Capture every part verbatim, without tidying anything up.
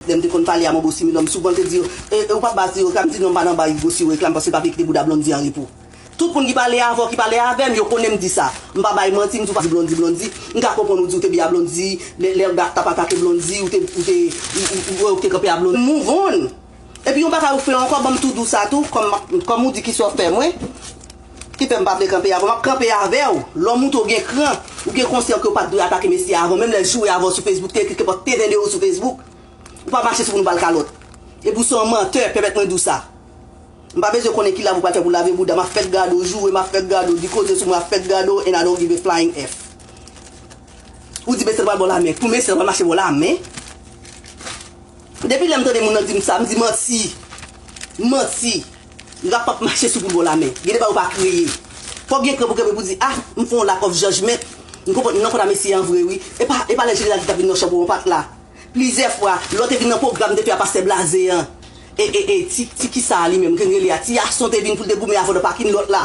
Lè m te konn pale a Manbo Similòm, souvan l te di, e, e, ou pa baz li, yo ka m di non, m pa nan bay Gwo Siwo reklam, paske l pa vle kite bouda Blondy an repo. Tout moun ki pale avè w, ki pale avè m, yo konnen m di sa. M pa bay manti, m di ou pa di Blondy, Blondy. M ka konprann ou di ou te byen a Blondy, lè, lè gad t ap atake Blondy, ou te, ou te, ou, ou, ou, ou te kanpe a Blondy. Move on. Epi yon bagay ou fè ankò, ban m tou di w sa tou, kòm, kòm ou di ki sa w fè mwen, ki fè m pa vle kanpe avè w, m ap kanpe avè w. Lòm ou tou gen kran, ou gen konsyans ke w pa t dwe atake mesye a avan, menm lè l joure avè w sou Facebook, te ekri ke pa t te vende w sou Facebook, ou pa mache sou moun ou pa l kalòt. Epi w se yon mantè, pèmèt mwen di w sa. M pa bezwen konnen ki lav ou pral fè pou lave bouda, m ap fèk gade w joure, m ap fèk gade w di koze sou mwen, m ap fèk gade w, and I don't give a flying F. Ou di mesye l pral ba w lamen. Pou mesye l pral mache ba w lamen? Depi lè m tande moun nan di m sa, m di manti. Manti. Rap p ap mache sou pou l ba w lamen. Gen de bagay ou pa kreye. Fòk gen kran pou kenbe pou di, ah, m fè yon lack of judgment. M konprann, m nan kont a mesye an vre, wi. E pa, e pa lè jeneral ki t ap vin nan chanm ou an pa t la. Plizyè fwa, lè w te vin nan pwogram te fè a pastè Blaze an. E, e, e, ti, ti kisa a li menm, ke n rele a, ti Yason te vin pou l te goumen avè w nan pakin lòt la.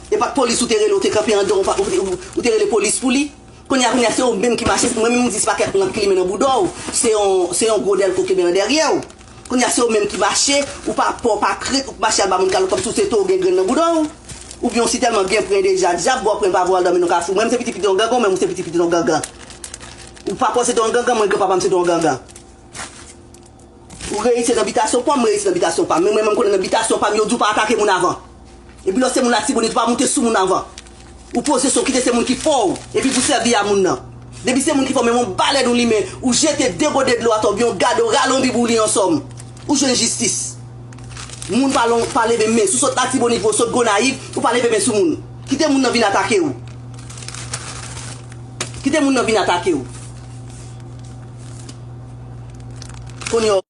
E pa t polis ou te rele, ou te kanpe anndan, ou pa, ou, ou, ou te rele polis pou li. Kounye a, kounye a, se ou menm ki mache, mwen menm m di se pa kèk plant ki limen nan bouda w, se yon, se yon gwo dèlko ki limen nan dèyè w. Kounye a, se ou menm ki mache, ou pa, pa, pa krent, ou mache al ba moun kalòt kòmsi w se to w gen grenn nan bouda w. Oubyen w si tèlman gen pwen deja, dyab ba w pwen pa voye w al dòmi nan kafou. Mwen, m se pitit pitit yon gangan, mwen, m se pitit pitit yon gangan. Ou pa panse te yon gangan, mwen, granpapa m se te yon gangan. Ou reyisi nan bitasyon pa w, m reyisi nan bitasyon pa m. Men mwen menm konnen nan bitasyon pa m, yo di w pa atake moun avan. Epi lè w se moun Latibonit, ou pa moute sou moun avan. Ou poze sou w, kite se moun ki fè w. Epi pou sèvi a moun nan. Depi se moun ki fè w, men yon balèn ou limen, ou jete de gode dlo atò, oubyen w gade w rale yon bib ou li yon sòm. Ou jwenn jistis. Moun pa lon, pa leve men. Si w sot Latibonit, ou sot Gonayiv, ou pa leve men sou moun. Kite moun nan vin atake w. Kite moun nan vin atake w. Kounye a,